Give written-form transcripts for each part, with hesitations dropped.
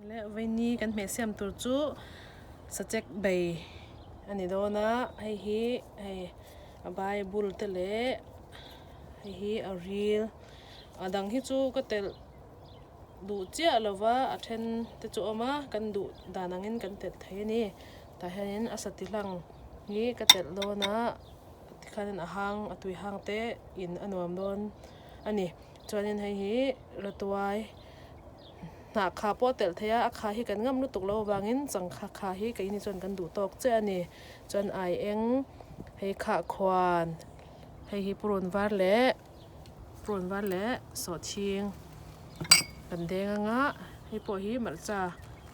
Leh vaini kan hmeh siam tur chu sachek bei a ni dawn a hei hi hei a bible te leh hei hi a ril a dang hi chu ka telh duh chiah lo va a then te chu a awm a kan duh dan angin kan telh thei a ni tah hianin a sati hlang hi ka telh dawn a tikhanin a hang a tui hang te in a nuam dawn a ni chuanin hei hi ratuai. Hnah kha pawh a telh thei a, a kha hi kan ngam lutuk loh avangin changkha kha hi keini chuan kan duh tawk chiah a ni. Chuan ai eng, hei khah khuan, hei hi purun var leh purun var leh sawhchhing kan deng ang a, hei pawh hi hmarcha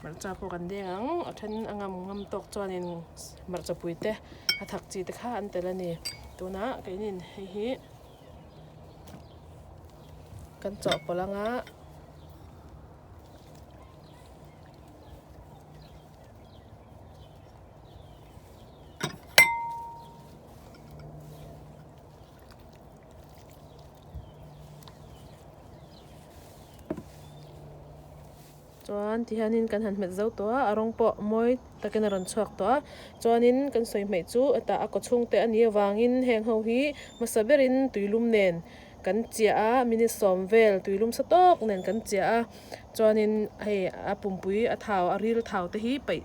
hmarcha pawh kan deng ang, a then a ngam ngam tawk chuanin hmarcha pui te a thak chi te kha an telh a ni. Tunah keinin hei hi. Kan chawhpawlh ang a. Chuan tihianin kan han hmet zo tawh a, a rawng pawh mawi takin a rawn chhuak tawh a. Chuanin kan sawi hmeih chu hetah a kawchhung te a nih avangin heng ho hi hmasa berin tuilum nen kan chiah a, minute sawm vel tuilum sa tawk nen kan chiah a. Chuanin hei a pumpui a thau a ril thau te hi paih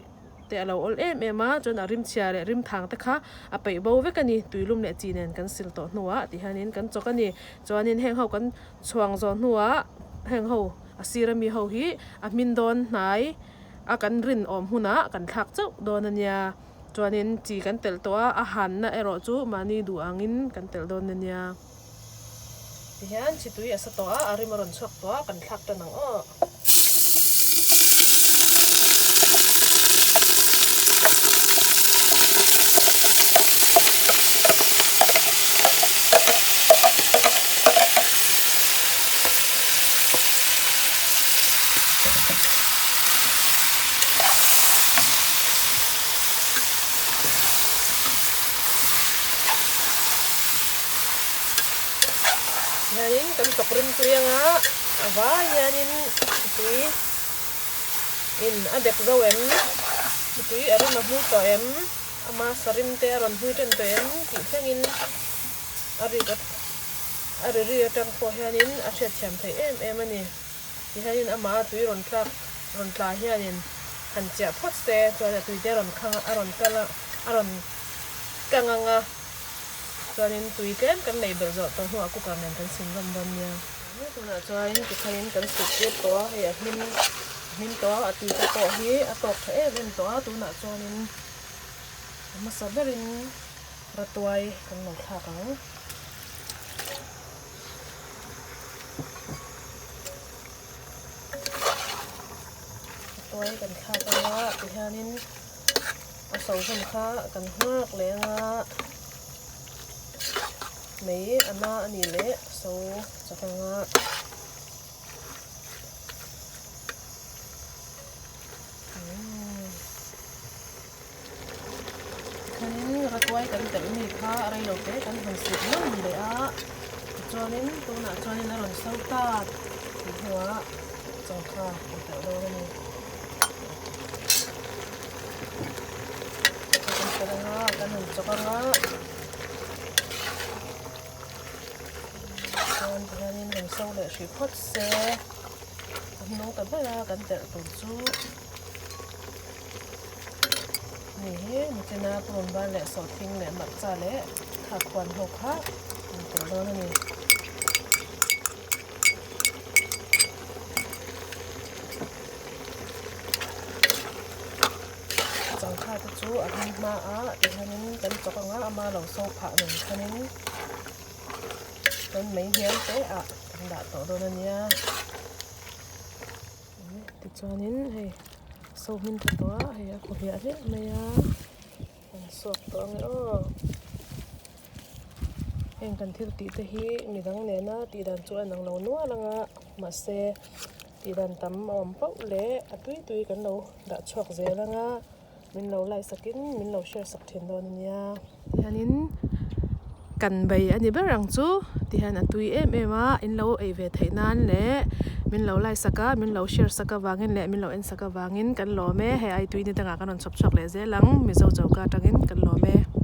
te a lo awl em em a, chuan a rimchhia leh rimthang te kha a paih bo vek a ni. Tuilum leh chi nen kan sil tawh hnuah tihianin kan chawk a ni. Chuanin heng ho kan chhuang zawh hnuah heng ho a sir ami ho hi a hmin dawn hnai a kan rin awm hunah kan thlak chauh dawn a nia chuanin chi kan telh tawh a a hanna erawh chu mahni duh angin kan telh dawn a nia tihian chi tui a sa tawh a a rim a rawn chhuak tawh a kan thlak tan ang aw. Hianin kan chawk rim tui anga a vai hianin tui in a dek zo em tui a rim a hmui tawh em ama sarim te a rawn hmui tan tawh em tih thlengin a rik a ri ri atang pawh hianin a hriatthiam theih em em a ni. Tihianin amah a tui rawn tlak rawn tla hianin han chiah phawt se chuan a tui te a rawn khang a rawn kal a a rawn kang ang a chuanin tui tlem kan neih belh zawh tawh hnuah cooker nen kan sin rawm dawn nia. Tunah chuanin tikhanin kan sut tir tawh a hei a hlim a hlim tawh a a tui te pawh hi a tawk tha em em tawh a tunah chuanin a hmasa berin Ratuai kan lo thlak ang. Ratuai kan thlak ang a, tihianin a so hun kha kan nghak leh ang a, mei a na a nih leh a so chak ang a. Tikhanin ratuai kan telh mi kha a rei lo te kan han sut nawn leh a, tichuanin tunah chuanin a rawn so ta tih hnuah changkha kan telh dawn a ni. Kan telh anga kan han chawk anga chuan tihianin rawn so leh hrih phawt se a hnung ta ber a kan telh tur chu. Ni hi nichina purun var leh sawhthing leh hmarcha leh thakhuan ho kha an tel dawn a ni. Changkha te chu a hming hma a tihianin kan chawk anga ama lo so phah nen khanin kan mei hniam te ah kan dah tawh dawn a nia. Tichuanin hei so hmin tha tawh a hei a khaw hliah hliah mai a an suak tawh ang e aw heng kan thil tih te hi midang nena tih dan chu a inang lo nual ang a mahse tih dan tam a awm pauh leh a tui tui kan lo dah chhuak zel ang a min lo like sakin min lo share sak thin dawn a nia hianin kan bei a ni ber ang chu tihian a tui em em a in lo ei ve theih nan leh. Min lo like sak a, min lo share sak avangin leh min lo en sak avangin kan lawm e. Hei ai tui ni dangah kan rawn chhawp chhuak leh zel ang, Mizo choka atangin kan lawm e.